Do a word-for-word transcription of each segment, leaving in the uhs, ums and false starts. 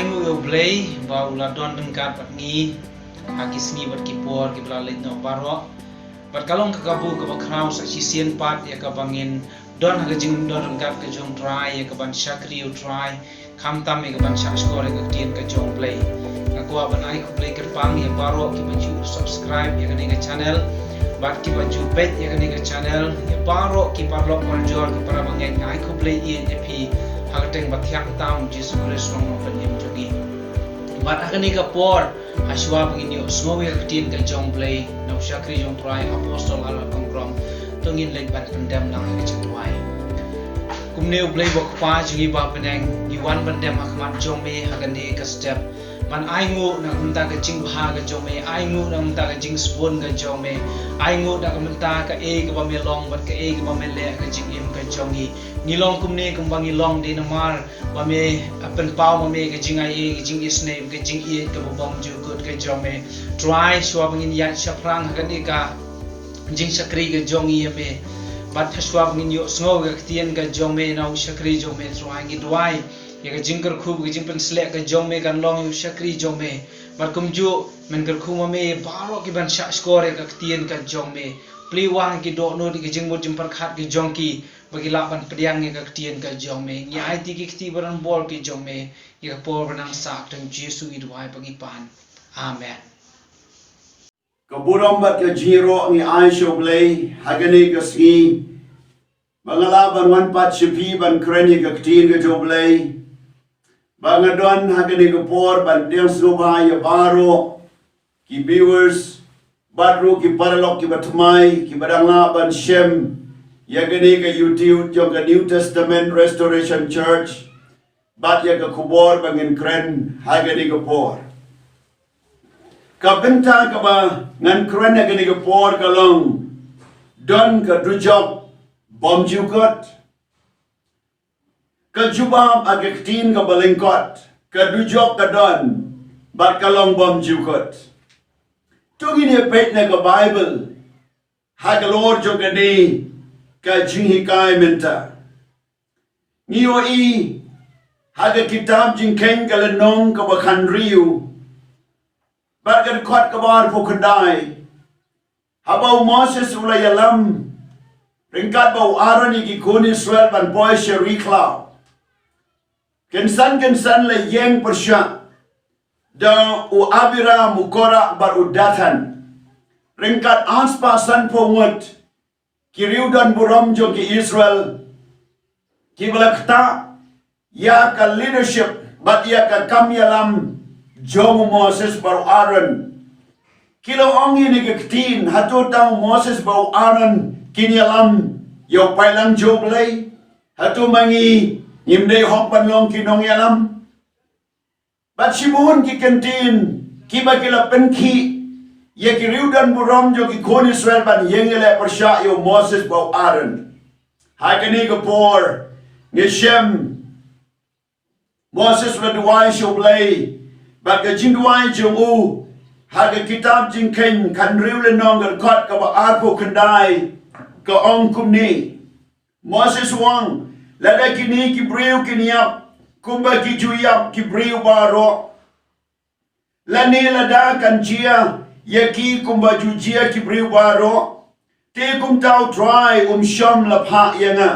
Ngi u Blei ba u la don ryngkat bad ngi ha ki sngi bad ki por kiba la leit noh baroh. Bad ka long ka kabu kaba khraw sa shisien pat ïa kaba ngin don ha ka jingdon ryngkat ka jong Trai ïa kaban shakri ïa u Trai. Khamtam ïa kaban shah shkor ïa ka ktien ka jong Blei. Nga kwah ban ai khublei kyrpang ïa baroh kiba ju subscribe ïa kane ka channel bad kiba ju peit ïa kane ka channel, ïa baroh ki paralok parajor ki para bangeit, nga ai khublei ïa phi ha ka kyrteng ba thiang tam u Jisu Khrist u nongpynim jong ngi. Bad ha kane ka por, ha shuwa ba ngin ïohsngew ïa ka ktien ka jong Blei na u shakri jong Trai Apostol Albert Kongkrom, to ngin leit ban pyndem lang ha ka jingduwai. Kumne u Blei ba Kpa jong ngi ba ha bneng, ngi wan pyndem ha khmat jong me ha kane ka step. Ban ainguh na ka bynta ka jingbha ka jong me, ainguh na ka bynta ka jingsbun ka jong me, ainguh na ka bynta kaei kaba me long bad kaei kaba me leh ha ka jingim ka jong ngi. Ngi long kumne kumba ngi long dei namar ba me, ah, pynpaw ma me ka jingai, ka jingisnei, ka jingïeit kaba bymjukut ka jong me. Trai, shuwa ba ngin ïaid shaphrang ha kane ka jingshakri ka jong ngi ïa me, bad shuwa ba ngin ïohsngew ïa ka ktien ka jong me na u shakri jong me, Trai, ngi duwai ïa ka jingkyrkhu, ka jingpynsleh ka jong me kan long ïa u shakri jong me. Bad kumjuh men kyrkhu ma me baroh kiban shah shkor ïa ka ktien ka jong me. Plie wang ki dohnud ïa ka jingmut jingpyrkhat ka jong ki, ba ki lah ban pdiang ïa ka ktien ka jong me. Ngi aiti ki kti ba rangbor ki jong me ïa ka por ba nang sah. Ha ka kyrteng Jisu ngi duwai ba ngi pan. Amen. Ka burom bad ka jingïaroh ngi ai sha u Blei ha kane ka sngi ba nga lah ban wan pat sha phi ban kren ïa ka ktien ka jong u Blei. Ba nga don ha kane ka por ban pdiang sngewbha ïa baroh ki viewers bad ruh ki paralok kiba thymmai kiba dang lah ban shem ïa kane ka YouTube jong ka New Testament Restoration Church bad ïa ka khubor ba ngin kren ha kane ka por. Ka bynta kaba ngan kren ha kane ka por ka long, don ka dujok bymjukut. Ka jubab ha ka ktien kaba lyngkot, ka dujok ka don bad ka long bymjukut. To ngin ïa peit na ka Baibl ha ka lor jong kane ka jinghikai mynta. Ngi ïohi ha ka kitab Jingkheiñ ka lynnong kaba khathynriew bad ka dkhot kaba arphew khyndai. Haba u Moses u la ïalam ryngkat bad u Aaron ïa ki khun Israel ban poi sha ri khlaw, kynsan kynsan la ïeng pyrshah da u Abiram, u Korah bad u Dathan, ryngkat arspah sanphew ngut ki riewdonburom jong ki Israel, kiba la ktah ïa ka leadership bad ïa ka kam ïalam jong u Moses bad u Aaron. Ki la ong ïa kine ki ktien, hato tang u Moses bad u Aaron kin ïalam ïa u paidlang jong u Blei? Hato ma ngi ngim dei hok ban long ki nongïalam? Bad shibun ki kyntien kiba ki la pynkhih ïa ki riewdonburom jong ki khun Israel ban ïeng ïaleh pyrshah ïa u Moses bad u Aaron. Ha kane ka por ngi shem Moses u la duwai sha u Blei, bad ka jingduwai jong u ha ka kitab Jingkheiñ khathynriew lynnong ka dkhot kaba arphew khyndai ka ong kumne. Moses u ong, lada kine ki briew kin ïap kumba ki ju ïap ki briew baroh, lane lada kan jia ïa ki kumba ju jia ki briew baroh, te kumta u Trai um shym la phah ïa nga.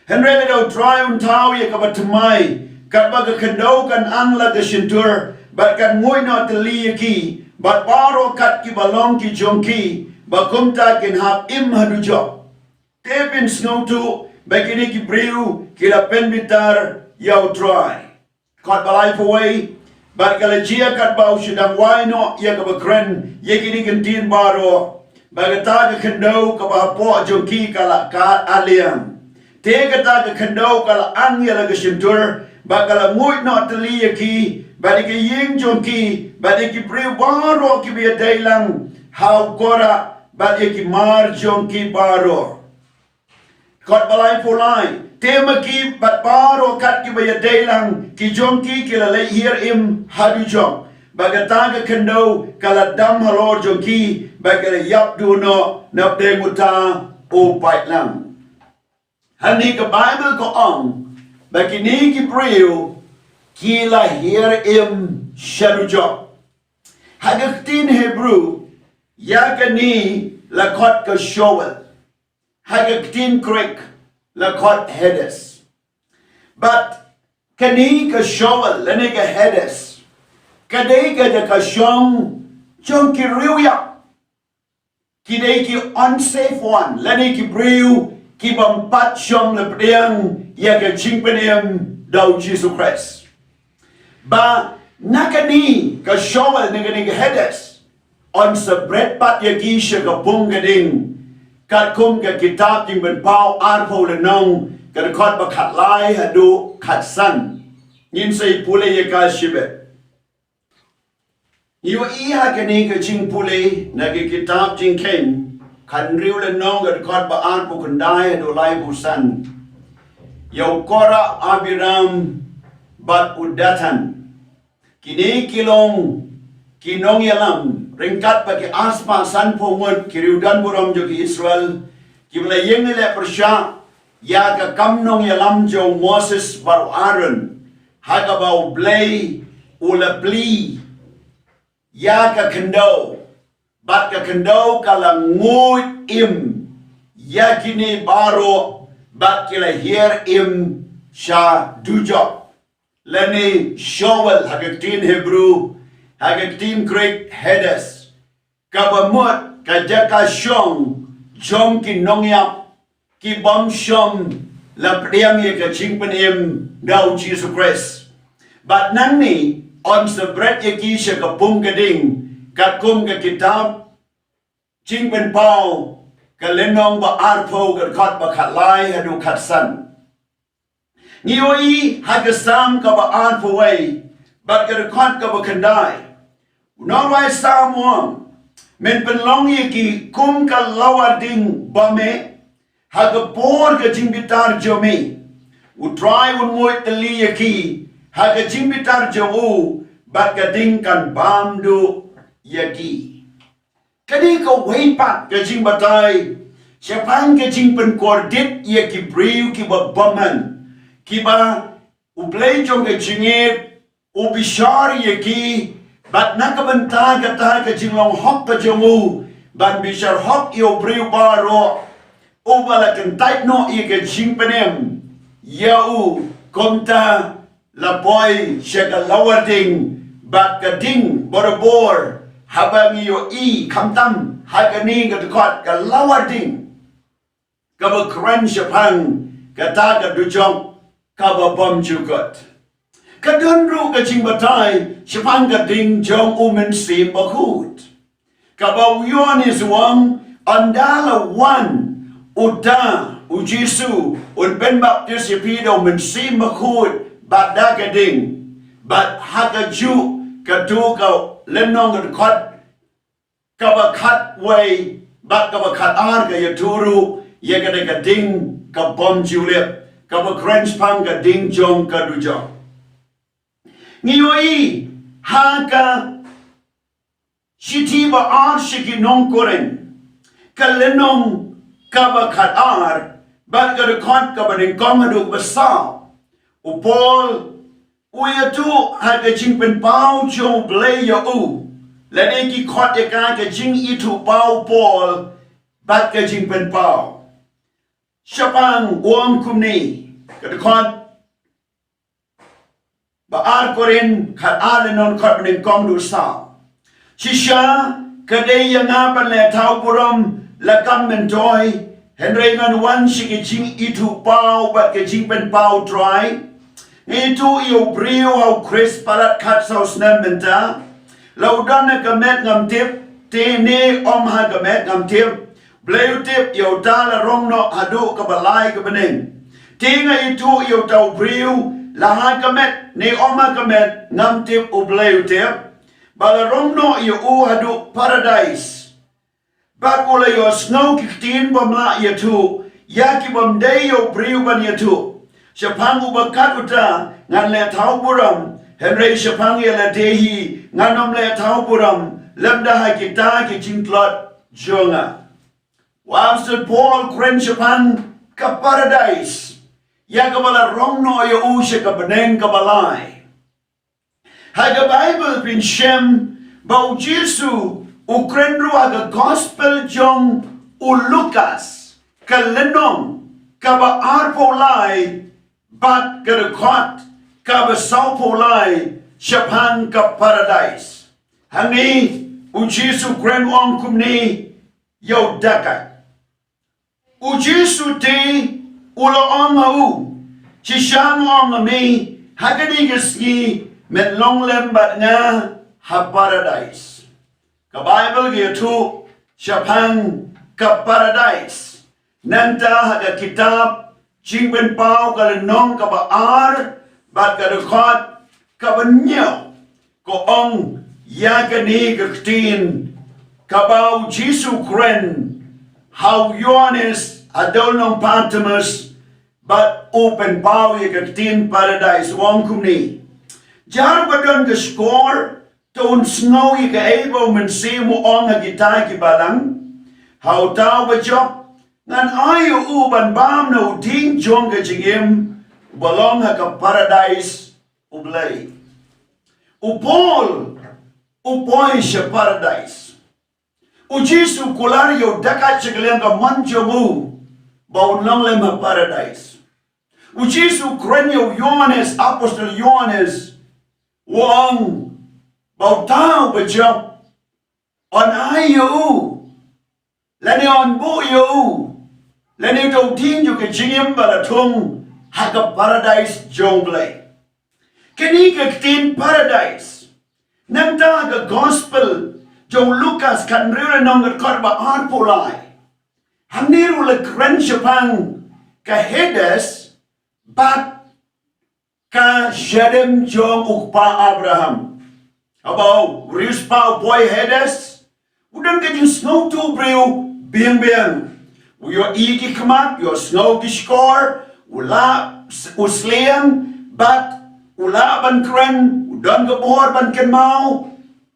Hynrei lada u Trai un thaw ïa kaba thymmai, katba ka khyndew kan ang la ka shyntur, bad kan nguid noh tylli ïa ki, bad baroh kat kiba long ki jong ki, ba kumta kin hap im ha dujok. Te phin sngewthuh ba kine ki briew ki la pynbitar ïa u Trai. Kot ba laiphew wei, bad ka la jia katba u shu dang wai noh ïa kaba kren ïa kine ki ktien baroh, ba kata ka khyndew kaba hapoh jong ki ka la kad aliang. Te kata ka khyndew ka la ang ïa la ka shyntur, bad ka la nguid noh tylli ïa ki, bad ïa ka ïing jong ki, bad ïa ki briew baroh kiba ïadei lang ha u Korah, bad ïa ki mar jong ki baroh. Kot ba laiphew lai, te ma ki bad baroh kat kiba ïadei lang ki jong ki ki la leit hiar im ha dujok, bad kata ka khyndew ka la dam halor jong ki, bad ki la ïap duh noh napdeng uta u paidlang. Hangne ka Baibl ka ong ba kine ki briew ki la hiar im sha dujok. Ha ka ktien Hebrew, ïa kane la khot ka Sheol. Ha ka ktien Greek, la khot Hades. Bad kane ka Sheol, lane ka Hades, ka dei ka jaka shong jong ki riewïap. Ki dei ki unsafe one, lane ki briew ki bym pat shong lyngba ïa ka jingpynim da u Jisu Khrist. Ba na kane ka Sheol, na kane ka Hades, yn sa bret pat ïa ki sha ka pung ka ding. Katkum ka kitab Jingpynpaw arphew lynnong, ka dkhot ba khatlai haduh khatsan. Ngin sa ïa pule ïa ka shibit. Ngi ïohi ha kane ka jingpule na ka kitab Jingkheiñ, khathynriew lynnong, ka dkhot ba arphew khyndai haduh laiphew san. Ïa u Korah, Abiram bad u Dathan. Kine ki long ki nongïalam, ryngkat bad ki arspah sanphew ngut ki riewdonburom jong ki Israel, kiba la ïeng leh pyrshah ïa ka kam nongïalam jong u Moses bad u Aaron, ha kaba U Blei u la plie ïa ka khyndew, bad ka khyndew ka la nguid im ïa kine baroh, bad ki la hiar im sha dujok. Lane Sheol ha ka ktien Hebrew, ha ka ktien Greek Hades. Kaba mut ka jaka shong jong ki nongïap ki bym shong lyngba ïa ka jingpynim da u Jisu Khrist. Bad nangne yn sa bret ïa ki sha ka pung ka ding, katkum ka kitab Jingpynpaw, ka lynnong ba arphew, ka dkhot ba khatlai haduh khatsan. Ngi ïohi ha ka Salm kaba arphew wei, bad ka dkhot kaba khyndai. U nongrwai Salm u ong, men pynlong ïa ki kum ka lawar ding ba meh, ha ka por ka jingbitar jong me. U Trai un nguid tylli ïa ki ha ka jingbitar jong u, bad ka ding kan bam duh ïa ki. Kane kawei pat ka jingbatai shaphang ka jingpynkordit ïa ki briew kiba bymman, kiba U Blei jong ka jingngeit u bishar ïa ki, bad na ka bynta kata ka jinglong hok ka jong u ban bishar hok ïa u briew baroh, uba la kyntait noh ïa ka jingpynim ïa u, kumta la poi sha ka lawar ding, bad ka ding barabor, haba ngi ïohi khamtam ha kane ka dkhot, ka lawar ding kaba kren shaphang kata ka dujok kaba bymjukut. Ka don ruh ka jingbatai shaphang ka ding jong U Mynsiem Bakhuid. Kaba u Ïoannis u ong, ynda la wan uta u Jisu, un pynbaptis ïa phi da U Mynsiem Bakhuid bad da ka ding. Bad ha kajuh katu ka lynnong ka dkhot kaba khatwei bad kaba khatar ka ïathuh ruh ïa kata ka ding ka bymjulip, kaba kren shaphang ka ding jong ka dujok. Ngi ïohi ha ka shithi ba ar sha ki nong Korinth, ka lynnong kaba khatar, bad ka dkhot kaba nyngkong haduh kaba saw. U Paul u ïathuh ha ka jingpynpaw jong U Blei ïa u, lane ki khot ïa ka ka jingithuhpaw Paul bad ka jingpynpaw. Shaphang u ong kumne, ka dkhot ba ar Korinth khatar, lynnong khat, ba nyngkong haduh saw. Shisha ka dei ïa nga ban leh thaw burom la kam myntoi, hynrei ngan wan sha ka jingithuhpaw bad ka jingpynpaw Trai. Nga ithuh ïa u briew ha u Khrist palat khatsaw snem mynta. La u don ha ka met ngam tip, te ne em ha ka met ngam tip. Balei u tip, ïa uta la rong noh haduh kaba lai ka bneng. Te nga ithuh ïa uta u briew, la ha ka met ne em ha ka met ngam tip, U Blei u tip, ba la rong noh ïa u haduh paradais. Bad u la ïohsngew ki ktien bym lah ïathuh ïa ki bym dei ïa u briew ban ïathuh. Shaphang uba kat uta ngan leh thaw burom, hynrei shaphang ïa lade hi ngan ym leh thaw burom, lymda ha kita ki jingtlot jong nga. U Apostol Paul u kren shaphang ka paradais, ïa kaba la rong noh ïa u sha ka bneng kaba lai. Ha ka Baibl phin shem ba u Jisu u kren ruh ha ka Gospel jong u Lukas, ka lynnong kaba arphew lai bad ka dkhot kaba sawphew lai shaphang ka Paradais. Hangne u Jisu u kren, u ong kumne ïa u dakaid. U Jisu te u la ong ha u, shisha nga ong ha me, ha kane ka sngi men long lem bad nga ha Paradais. Ka Baibl ka ïathuh shaphang ka Paradais nangta ha ka kitab Jingpynpaw ka lynnong kaba ar bad ka dkhot kaba hynñiew, ka ong ïa kane ka ktien kaba u Jisu u kren ha u Ïoannis ha dewlynnong Patmos, bad u pynpaw ïa ka ktien Paradais, u ong kumne: Jar ba don ka shkor, to un sngew ïa kaei ba u Mynsiem u ong ha kita ki balang. Ha uta uba jop, ngan ai ïa u ban bam na u dieng jong ka jingim, uba long ha ka Paradais U Blei. U Paul u poi sha Paradais. U Jisu u kular ïa u dakaid sha ka liang ka mon jong u ba un long lem ha Paradais. U Jisu u kren ïa u Ïoannis, Apostol Ïoannis, u ong ba uta uba jop, yn ai ïa u, lane yn buh ïa u, lane uta u dieng jong ka jingim ba la thung ha ka Paradais jong U Blei. Kane ka ktien Paradais nangta ha ka Gospel jong u Lukas khathynriew lynnong ka dkhot ba arphew lai. Hangne ruh la kren shaphang ka Hades bad ka shadem jong u kpa Abraham. Haba u riewspah u poi Hades, u don ka jingsngewthuh briew biang biang. U ïohi ki khmat, u ïohsngew ki shkor, u lah, u sliang, bad u lah ban kren, u don ka bor ban kynmaw.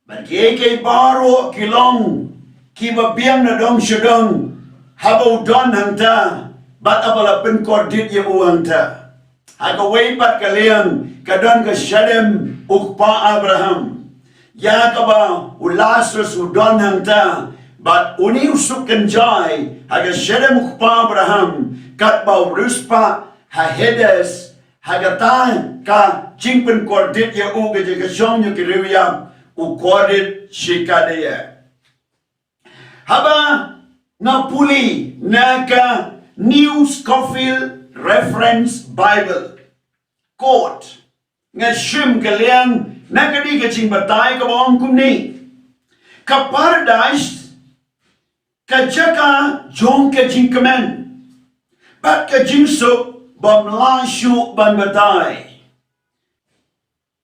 Bad kiei kiei baroh ki long kiba biang na dong sha dong haba u don hangta, bad haba la pynkordit ïa u hangta. Ha kawei pat ka liang ka don ka shadem u kpa Abraham, ïa kaba u Lasarus u don hangta. Bad une u suk kynjai ha ka shadem u kpa Abraham, katba u riewspah ha Hades, ha kata ka jingpynkordit ïa u ka jong ka jong ïa ki riewïap, u kordit shikatdei. Haba nga pule na ka New Scofield Reference Bible, quote, nga shim ka liang na kane ka jingbatai kaba ong kumne: Ka Paradais ka jaka jong ka jingkmen bad ka jingsuk bym lah shuh ban batai.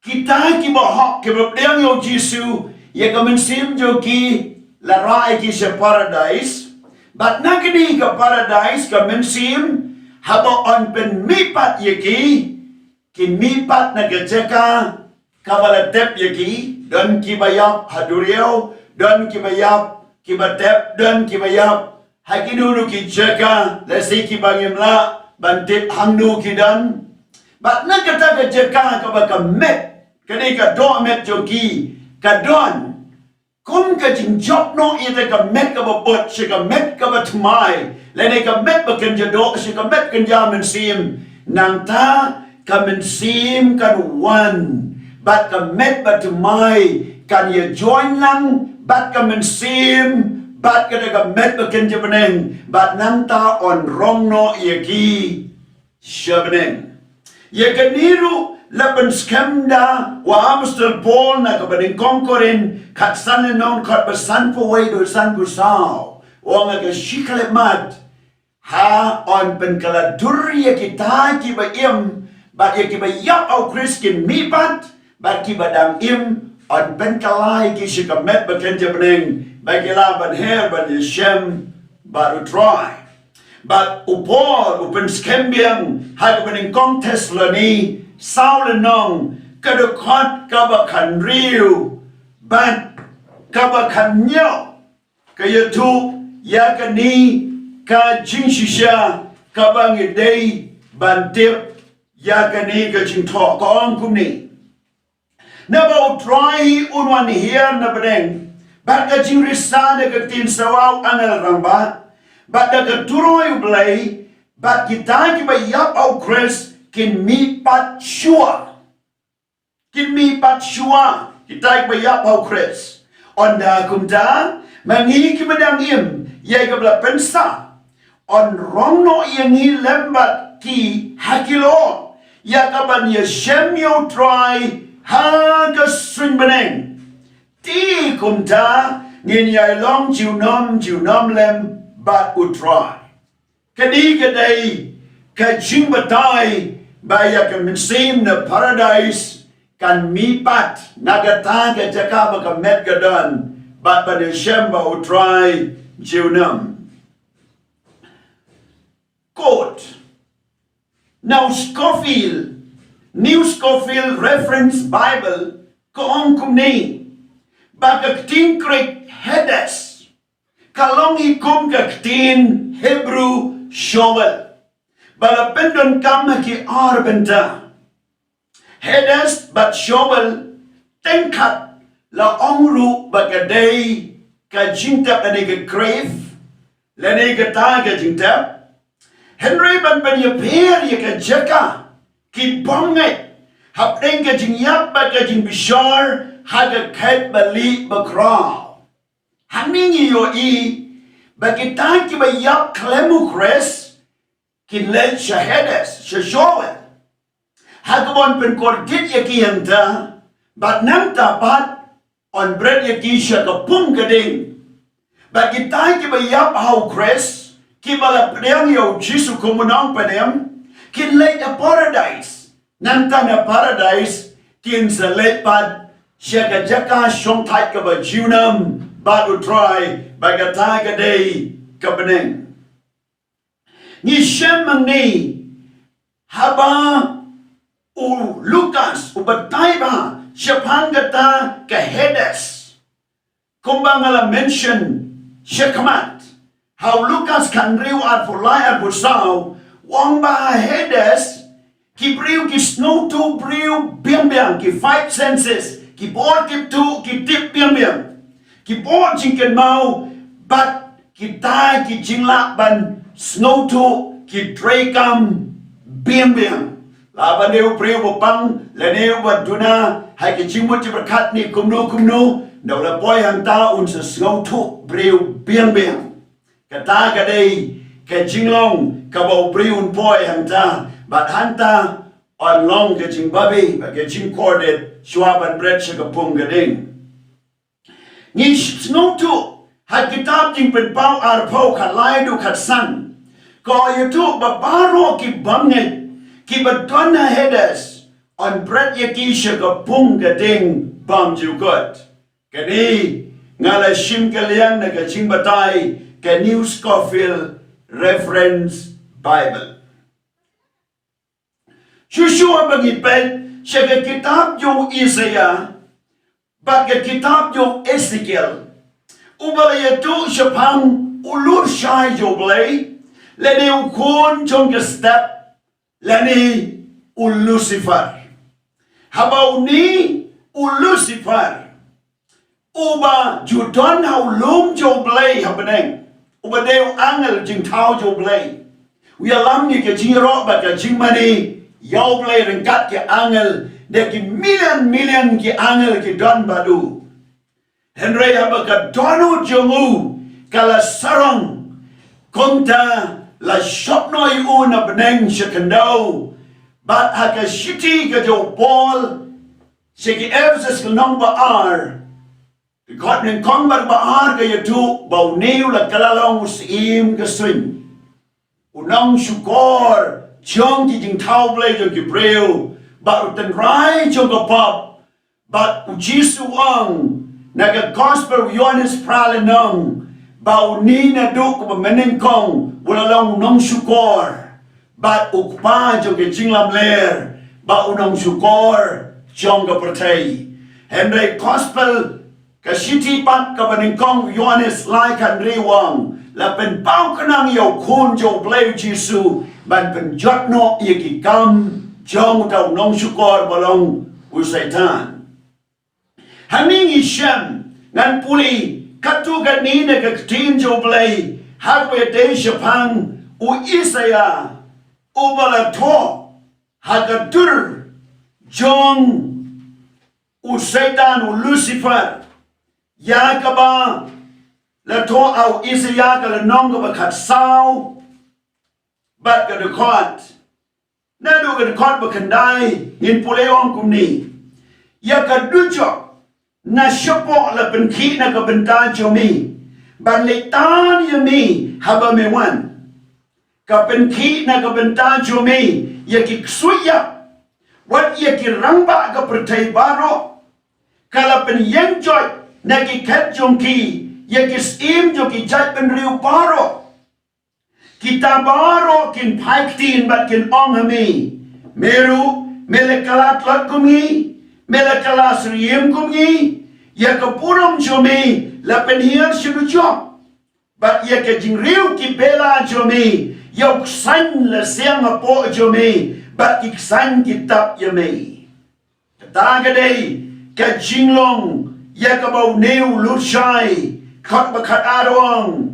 Kita kiba hok, kiba pdiang ïa u Jisu, ïa ka mynsiem jong ki la rah ïa ki sha Paradais. Bad na kane ka Paradais ka mynsiem, haba yn pynmihpat ïa ki, kin mihpat na ka jaka kaba la tep ïa ki. Don kiba ïap ha duriaw, don kiba ïap, kiba tep, don kiba ïap ha kino kino ki jaka, lehse kiba ngim lah ban tip hangno ki don. Bad na kata ka jaka kaba ka met, kane ka dohmet jong ki, ka don kum ka jingjop noh ïa kata ka met kaba bud sha ka met kaba thymmai, lane ka met ba kynja doh sha ka met kynja mynsiem. Nangta ka mynsiem kan wan bad ka met ba thymmai kan ïa join lang bad ka mynsiem bad kata ka met ba kynja bneng, bad nangta yn rong noh ïa ki sha bneng. Ïa kane ruh la pynskhem da u Apostol Paul na kaba nyngkong Korinth khatsan lynnong khatba sanphew wei haduh sanphew saw. U ong ha ka shi khyllipmat, ha yn pynkylla dur ïa kita kiba im bad ïa kiba ïap ha u Khrist kin mihpat, bad kiba dang im yn pynkylla ïa ki sha ka met ba kynja bneng, ba ki lah ban her ban ïashem bad u Trai. Bad u Paul u pynskhem biang ha kaba nyngkong Thessaloni saw lynnong, ka dkhot kaba khathynriew bad kaba khathynñiew, ka ïathuh ïa kane ka jingshisha kaba ngi dei ban tip ïa kane ka jingthoh, ka ong kumne: Naba U Trai un wan hiar na bneng bad ka jingrisa da ka ktien sawa u angel rangbah bad da ka turoi U Blei, bad kita kiba ïap ha U Khrist kin mihpat shuwa. Kin mihpat shuwa kita kiba ïap ha U Khrist. Ynda kumta, ma ngi kiba dang im, ïa kaba la pynsah, yn rong noh ïa ngi lem bad ki ha ki lyoh, ïa kaban ïashem ïa U Trai ha ka suiñ bneng. Te kumta ngin ïai long junom junom lem bad U Trai. Kane ka dei ka jingbatai ba ïa ka mynsiem na paradais kan mihpat na kata ka jaka ba ka met ka don, bad ban ïashem bad U Trai junom. Quote, na u Scofield, New Scofield Reference Bible, ka ong kumne, ba ka ktien Greek Hades ka long hi kum ka ktien Hebrew Sheol, ba la pyndonkam ha ki ar bynta. Hades bad Sheol, teng kat la ong ruh ba ka dei ka jingtep lane ka grave, lane kata ka jingtep. Hynrei ban pynïapher ïa ka jaka ki bym ngeit hapdeng ka jingïap bad ka jingbishar ha ka khet balieh bakhraw. Hangne ngi ïohi ba kita kiba ïap khlem U Khrist kin leit sha Hades, sha Sheol, ha kaba yn pynkordit ïa ki hangta, bad nangta pat yn bret ïa ki sha ka pung ka ding. Bad kita kiba ïap ha U Khrist, kiba la pdiang ïa U Jisu kum u nongpynim, kin leit ha paradais. Nangta na paradais kin sa leit pat sha ka jaka shongthait kaba junom bad U Trai, ba kata ka dei ka bneng. Ngi shem hangne haba u Lukas u batai bha shaphang kata ka Hades, kumba nga la mention shakhmat, ha u Lukas khathynriew, arphew lai, arphew saw, u ong ba ha Hades ki briew ki sngewthuh briew biang biang, ki five senses, ki bor ki tip, ki tip biang biang, ki bor jingkynmaw, bad kita ki jinglah ban sngewthuh ki treikam biang biang. La ba dei u briew ba pang lane uba duna ha ki jingmut jingpyrkhat ne kumno kumno, naba la poi hangta un sa sngewthuh briew biang biang. Kata ka dei ka jinglong kaba u briew un poi hangta, bad hangta yn long ka jingbabe bad ka jingkordit shuwa ban bret sha ka pung ka ding. Ngi sngewthuh ha kitab Jingpynpaw arphew, khatlai haduh khatsan, ka ïathuh ba baroh ki bym ngeit kiba don ha Hades yn bret ïa ki sha ka pung ka ding bymjukut. Kane nga la shim ka liang na ka jingbatai ka New Scofield Reference Bible. Shuh shuh ba ngi peit sha ka kitab jong u Isaiah bad ka kitab jong u Ezekiel, uba la ïathuh shaphang u lutshai jong U Blei, lane u khun jong ka step, lane u Lucifer. Haba une u Lucifer, uba ju don ha u lum jong U Blei ha bneng, uba dei u angel jingthaw jong U Blei, u ïalam ïa ka jingïaroh bad ka jingmane ïa U Blei ryngkat ki angel, da ki million million ki angel ki don bad u. Hynrei haba ka dohnud jong u ka la sarong, kumta la shop noh ïa u na bneng sha khyndew. Bad ha ka shithi ka jong u Paul sha ki Ephesus, ka lynnong ba ar, ka dkhot nyngkong bad ba ar, ka ïathuh ba une u la kylla long u syiem ka suiñ, u nongshukor jong ki jingthaw Blei jong ki briew, bad u tynrai jong ka pop. Bad u Jisu u ong na ka Gospel u Ïoannis phra lynnong, ba une naduh kaba mynnyngkong u la long u nongshukor, bad u kpa jong ka jinglamler, bad u nongshukor jong ka pyrthei. Hynrei Gospel, ka shithi pat kaba nyngkong u Ïoannis lai khathynriew u ong, la pynpaw khnang ïa u Khun jong U Blei u Jisu ban pynjot noh ïa ki kam jong uta u nongshukor ba long u Soitan. Hangne ngi shem, ngan pule katto katne na ka ktien jong U Blei ha kaba ïadei shaphang u Isaïah, uba la thoh ha ka dur jong u Soitan, u Lucifer, ïa kaba la thoh ha u Isaïah ka lynnong kaba khatsaw bad ka dkhot, naduh ka dkhot ba khyndai, ngin pule, ong kumne: Ïa ka dujok na shapoh la pynkhih na ka bynta jong me, ban leit tan ïa me haba me wan. Ka pynkhih na ka bynta jong me ïa ki ksuid ïap, wat ïa ki rangbah ka pyrthei baroh. Ka la pynïeng joit na ki khet jong ki ïa ki syiem jong ki jaitbynriew baroh. Kita baroh kin phai ktien bad kin ong ha me: Me ruh me la kylla tlot kum ngi, me la kylla syriem kum ngi. Ïa ka burom jong me la pynhiar sha dujok, bad ïa ka jingriew ki bela jong me, ïa u ksain la siang hapoh jong me, bad ki ksain ki tap ïa me. Kata ka dei ka jinglong ïa kaba une u lut shai. Dkhot ba khatar ong: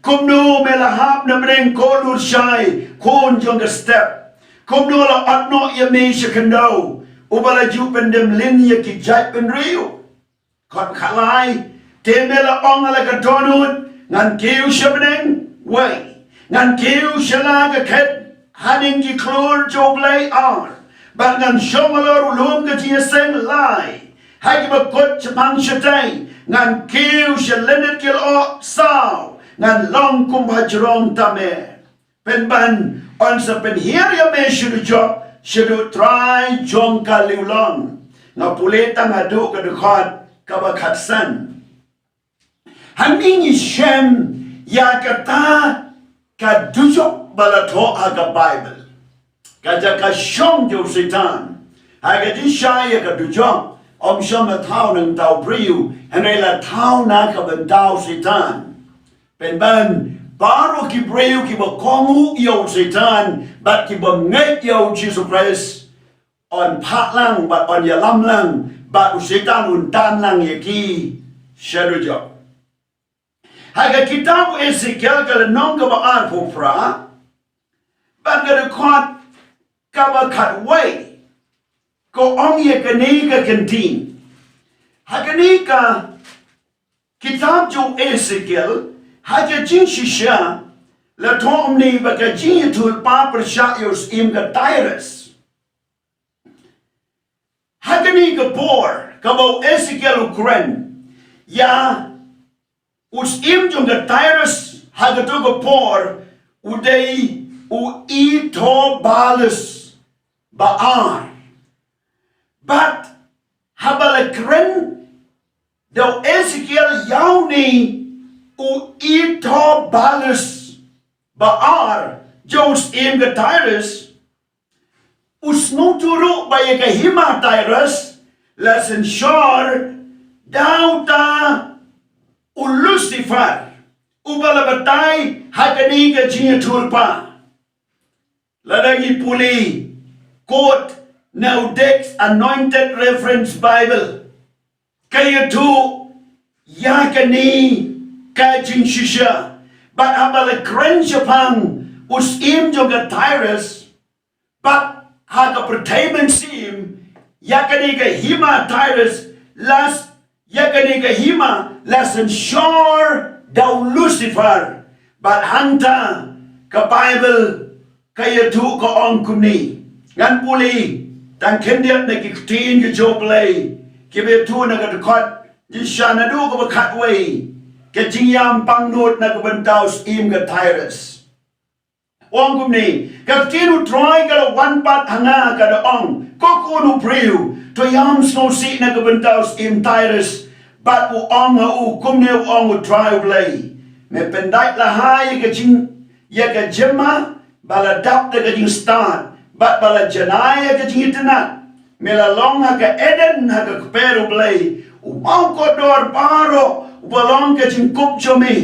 Kumno me la hap na bneng, ko lut shai, khun jong ka step? Kumno la ot noh ïa me sha khyndew, uba la ju pyndem lin ïa ki jaitbynriew? Dkhot khatlai: Te me la ong ha la ka dohnud: Ngan kiew sha bneng, wei, ngan kiew sha la ka khet, hadien ki khlur jong U Blei, ar, bad ngan shong halor u lum ka jingïaseng, lai, ha kiba kut shaphang shatei, ngan kiew sha lyndet ki lyoh, saw, ngan long kum ha jrong tamer. Pynban, yn sa pynhiar ïa me sha dujok, shaduh Trai jong ka liwlong. Nga pule tang haduh ka dkhot kaba khatsan. Hangne ngi shem ïa kata ka dujok ba la thoh ha ka Baibl. Ka jaka shong jong u Soitan. Ha ka jingshai ïa ka dujok, ym shym la thaw na ka bynta u briew, hynrei la thaw na ka bynta u Soitan. Pynban, baroh ki briew kiba kohnguh ïa u Soitan bad kiba ngeit ïa u Jisu Khrist, yn phah lang bad yn ïalam lang bad u Soitan, un tan lang ïa ki sha dujok. Ha ka kitab u Esekiel ka lynnong kaba arphew phra, bad ka dkhot kaba khatwei, ka ong ïa kane ka kyntien. Ha kane ka kitab jong u Esekiel, ha ka jingshisha, la thoh kumne ba ka jingïathuhlypa pyrshah ïa u syiem ka Tyrus. Ha kane ka por kaba u Esekiel u kren ïa u syiem jong ka Tyrus, ha kato ka por u dei u Etobalus ba ar. Bad haba la kren da u Esekiel ïa une u Etobalus ba ar jong u syiem ka Tyrus, u sngewthuh ruh ba ïa ka hima Tyrus la synshar da uta u Lucifer, uba la batai ha kane ka jingïathuhlypa. Lada ngi pule, quote na u Dake's Anointed Reference Bible, ka ïathuh ïa kane ka jingshisha. Bad haba la kren shaphang u syiem jong ka Tyrus, bad ha ka pyrthei mynsiem, ïa kane ka hima Tyrus, la s-, ïa kane ka hima la synshar da u Lucifer. Bad hangta ka Baibl ka ïathuh, ka ong kumne. Ngan pule tang khyndiat na ki ktien ki jong U Blei kiba ïathuh na ka dkhot jingshisha naduh kaba khatwei, ka jingïam pangnud na ka bynta u syiem ka Tyrus. Ong kumne: Ka ktien U Trai ka la wan pat ha nga, ka da ong: Ko khun u briew, to ïam sngewsih na ka bynta u syiem Tyrus, bad u ong ha u, Kumne u ong U Trai U Blei: Me pyndait lahai ïa ka jing, ïa ka jemma ba la dap da ka jingstad, bad ba la janai ïa ka jingitynnad. Me la long ha ka Eden ha ka kper U Blei, u mawkordor baroh uba long ka jingkup jong me: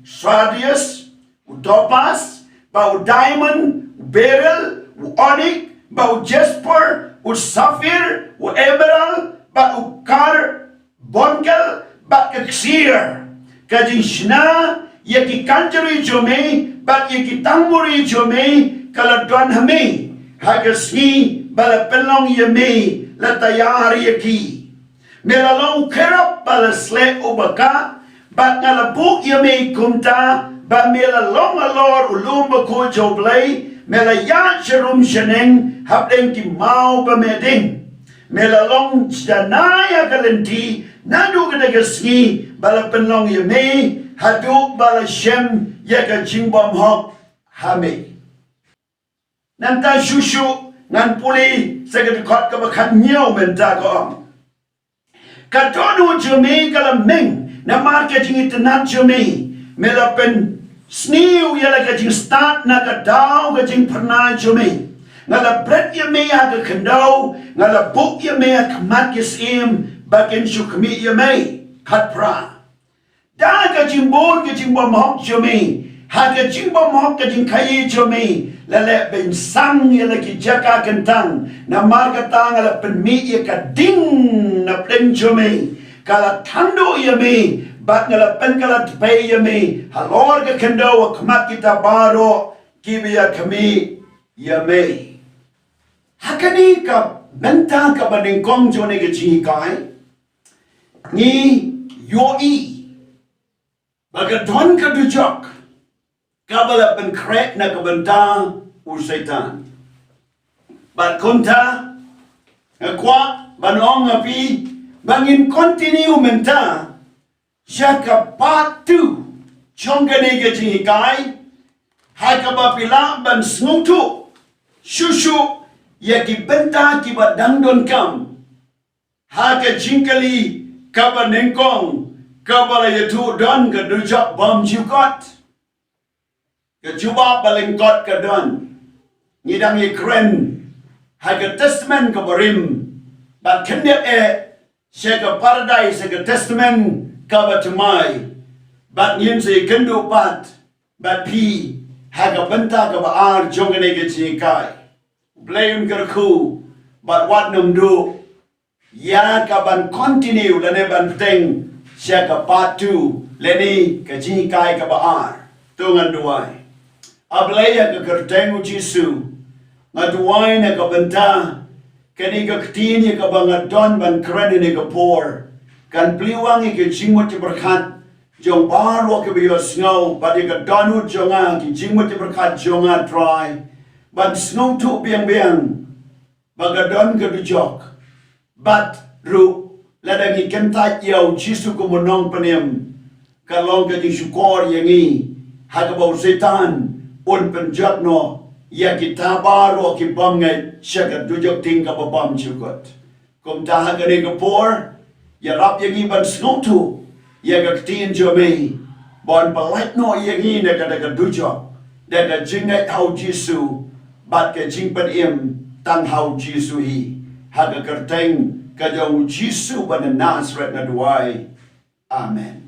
sardius, u topas, bad u diamond, u beryl, u onik, bad u jasper, u sapphire, u emerald, bad u kar-, bongkal bad ka ksiar. Ka jingshna ïa ki kynjri jong me bad ïa ki tangmuri jong me ka la don ha me. Ha ka sngi ba la pynlong ïa me la tayar ïa ki. Me la long u kherub ba la sleh u bakah, bad nga la buh ïa me kumta, ba me la long halor u lum bakhuid jong U Blei, me la ïaid sharum shaneng hapdeng ki maw ba me ding. Me la long janai ha ka lynti naduh kata ka sngi ba la pynlong ïa me, haduh ba la shem ïa ka jingbymhok ha me. Nangta shuh shuh ngan pule sa ka dkhot kaba khathynñiew, mynta ka ong: Ka dohnud jong me ka la meng namar ka jingitynnad jong me. Me la pynsniew ïa la ka jingstad na ka daw ka jingphyrnai jong me. Nga la bret ïa me ha ka khyndew, nga la buh ïa me ha khmat ki syiem ba kin shu khmih ïa me. Khatphra. Da ka jingbun ka jingbymhok jong me, ha ka jingbymhok ka jingkhaïi jong me, la leh beiñ sang ïa la ki jaka kyntang. Namar kata nga la pynmih ïa ka ding na pdeng jong me. Ka la thanduh ïa me bad nga la pynkylla tpei ïa me halor ka khyndew ha khmat kita baroh kiba ïa khmih ïa me. Ha kane ka bynta kaba nyngkong jong kane ka jinghikai, ngi ïohi ba ka don ka dujok kaba la pynkhreh na ka bynta u Soitan. Bad kumta nga kwah ban ong ha phi ba ngin continue mynta sha ka part two jong kane ka jinghikai, ha kaba phi lah ban sngewthuh shuh shuh ïa ki bynta kiba dang donkam ha ka jingkylli kaba nyngkong kaba la ïathuh, don ka dujok bymjukut? Ka jubab ba lyngkot ka don. Ngi dang ïakren ha ka Testament kaba rim, bad khyndiat eh sha ka Paradais ha ka Testament kaba thymmai. Bad ngin sa ïakynduh pat bad phi ha ka bynta kaba ar jong kane ka jinghikai. U Blei un kyrkhu bad wat nym duh ïa ka ban continue lane ban bteng sha ka part two lane ka jinghikai kaba ar. To ngan duwai. A Blei, ha ka kyrteng u Jisu, nga duwai na ka bynta kane ka ktien ïa kaba nga don ban kren ha kane ka por. Kan plie ïa ngi ka jingmut jingpyrkhat jong baroh kiba ïohsngew, bad ïa ka dohnud jong nga, ki jingmut jingpyrkhat jong nga, Trai, ban sngewthuh biang biang ba ka don ka dujok. Bad ruh lada ngi kyntait ïa u Jisu kum u nongpynim, ka long ka jingshukor ïa ngi ha kaba u Soitan un pynjot noh ïa kita baroh ki bym ngeit sha ka dujok ding kaba bymjukut. Kumta ha kane ka por, ïarap ïa ngi ban sngewthuh ïa ka ktien jong me, ban pyllait noh ïa ngi na kata ka dujok da ka jingngeit ha u Jisu bad ka jingpynim tang ha u Jisu hi. Ha ka kyrteng ka jong u Jisu ba na Nasaret nga duwai. Amen.